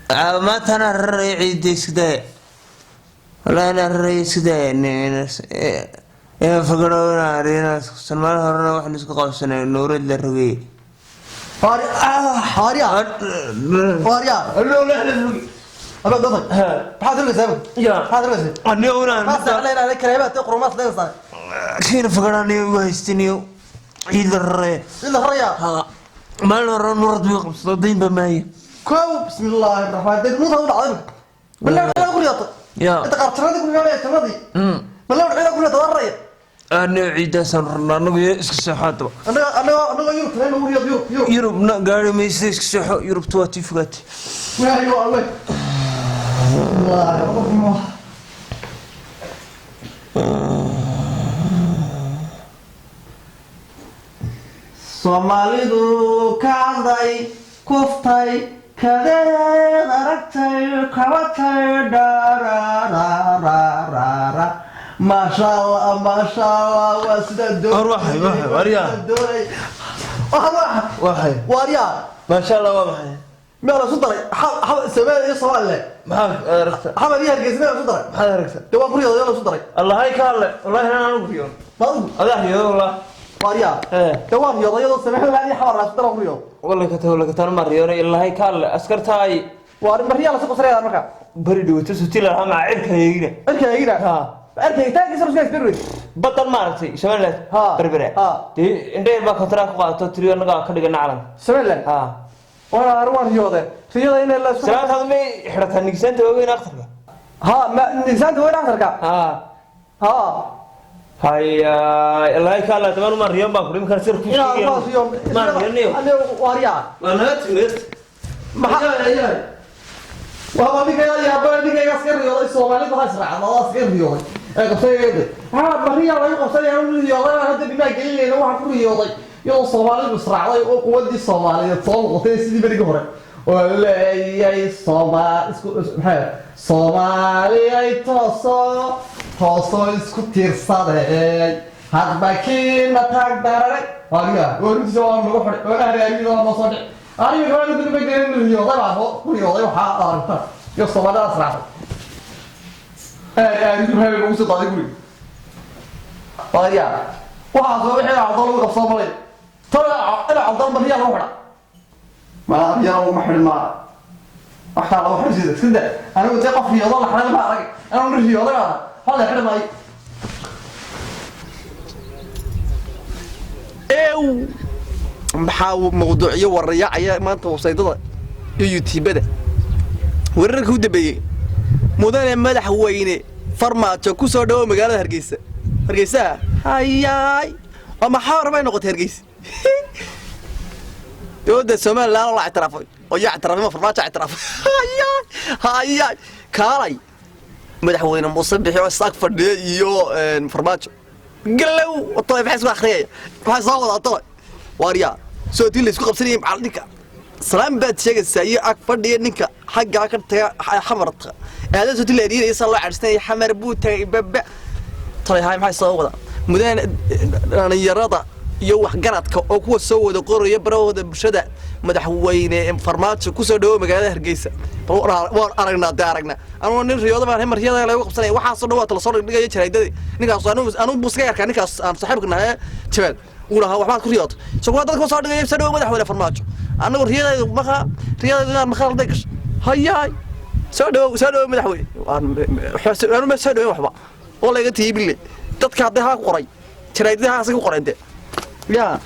Maantana raraya ciidda iska daaya. Wallahi inaan raraya iska daaya. Inaan fagaro inaan maalin horena waxaan isku qabsanay nuurad la rogay. Haarya, haarya. Aba dad. Maxaad rogaysaa? Ya. Maxaad rogaysaa? Anigo inaan Ma saclayna kareebaad qurumaad leedahay. Kiina fagaraaniyo igu haystiniyo ciid la raraya. Ila raraya. Ha, maalin hore nuurad buu qabsado, dayn ba maaya. Kow, bismillaahi raxmaan raxiim. Nuur u dhacday. Balaa ciidan ku riyato. Ya. Inta qaar tiradii ku riyato tiradii. Balaa ciidan ku riyato raraya. Anigo ciidaasaan rarna anagu iska seexo haddaba. Anaga Yurub tahay ugu riyato Yurub Yurub. Yurubna gaari maysa, iska seexo. Yurubta waa tii fogaatay. Waayo Allah. Bismillaahi. Soomaalidu kacday, kuftay, kadeed aragtay, kabatay, dhararararara. Maasha Allah, maasha Allah, waa sidaa doonay. War waxay, waxay, waryaa. Doonay. Waxa Waxay. Waaryaa. Maasha Allah, waa maxay? Meel la isu daray Soomaaliya iyo Soomaaliland. Maxaa aragta? Xamar iyo Hargeysa meel la isu daray. Maxaad aragta? Dee waan ku riyooday, la isu daray. Allahay ka hadle, wallahi inaan anigu riyoon. Ma adigu? Adaa riyoodo wallah. Waaryaa. Ee. Dee waan riyooday iyadoo Somaliland iyo Xamar la isu daray, waan ku riyooday. Walla ka tago, walla ka tago, ma riyoonay. Allahay ka hadle, askarta ay Waa arrin barriyaa la isu qabsanaya marka. Bari dhawata sutila lahaa maca cirka eegina. Cirka eegina. Ha. Cirka eegitaankiisa la isku haysteen. Badan maaragtay Somaliland. Ha. Berbere. Ha. Dee indheer baa kontract ku qaadato tiri annagaa ka dhigana calanka. Somaliland. Ha. Waa arrin waan riyoodeen. Riyada inay la isku Salaantaadu may xidhataa nigisaanta waaweyn akhtarka? Ha, ma nigisaanta weyn akhtarka. Ha. Ha. Haya, allahay ka hadle, taban ma riyoon baan ku dhimi karaa sir ku Inaa waa riyoon. Ma riyooniyo. Aniga waaryaa. Waa naga timid. Maxaa? Waa ninkayga yaaba, ninkayga iska riyooday. Soomaalidu ha israacdo, waa iska riyooday. Ee qabsanayay. Ha, bariya lagu qabsanaya uu riyooday, aan hadda dhimaa gelinayna waxaan ku riyooday. Iyadoo Soomaalidu israacday oo quwaddii Soomaaliyeed soo noqotay sidii berigii hore. Oo leeyahay Soomaa isku maxay Soomaaliyay tooso tooso isku tiirsaday. Hadba kiina taag dararay. Waariya, oo runtiisa waa nagu xidhay, oo ahraagida waa noo soo dhici. Aniga waa mid ma gelin riyooday baan ku riyooday waxaa aragta iyo Soomaalida israacday. Aad aad ugu soo daaday guriga. Waariya, waxaa soo wixii cabdal lagu qabsoo malay. Tala ila cabdal bariya lagu xidha. Ma riyaa lagu xidhin ma. Waxaa lagu xidhin sida sida anigu dee qof riyoodo la xidhay ma arag. Anigu riyooday baan. Waxa la xidhi maayo. Ew, maxaa mawduucyo warayacaya maanta websaytada iyo youtubada wararka u dambeeyey? Mudane madaxweyne Farmaajo ku soo dhawo magaalada Hargeysa. Hargeysa hayaay, oo maxaa rabay noqotay Hargeysa? Dowladda Somaliland la ictiraafay oo yaa ictiraafay? Ma Farmaajo ictiraafay? Hayaay, hayaay, kaalay madaxweyne Muuse Bixi oo saag fadhiya iyo Farmaajo galow wato, maxay soo akhriyaya? Maxay soo wadaa tolay? Waaryaa, soo tii la isku qabsanayay macal ninka salaam baad sheegaysaa iyo ag fadhiya ninka xaggaa ka taga xamarta aada soo tii la eriinaya saa loo cadhsanayay xamar buu tagay baba tolay. Haay, maxay soo wadaa mudane dhalinyarada iyo waxgaradka oo kuwa soo wada qoraya barahooda bulshada madaxweyne Farmaajo kusoo dhawo magaalada Hargeysa? Bal waan aragnaa dee, aragnaa. Anuu nin riyooda baan maryada lagu qabsanaya. Waxaasoo dhan waa tala soo dhigdhigaya jaraydadii. Ninkaas anuu buu iska arkaa, ninkaas aan saaxiibka nahay Jabal uu lahaa waxbaad ku riyooto isagoo dadka soo dhigaya soo dhawo madaxweyne Farmaajo. Anagu riyadaydu maqa riyadaydu inaan maqal day gasho. Hayaay, soo dhawo, soo dhawo madaxweyne. Anu ma soo dhaweyn waxba oo laga tiibile dadka hadday haa ku qoray jaraydadahaas ku qoreen dee yaa.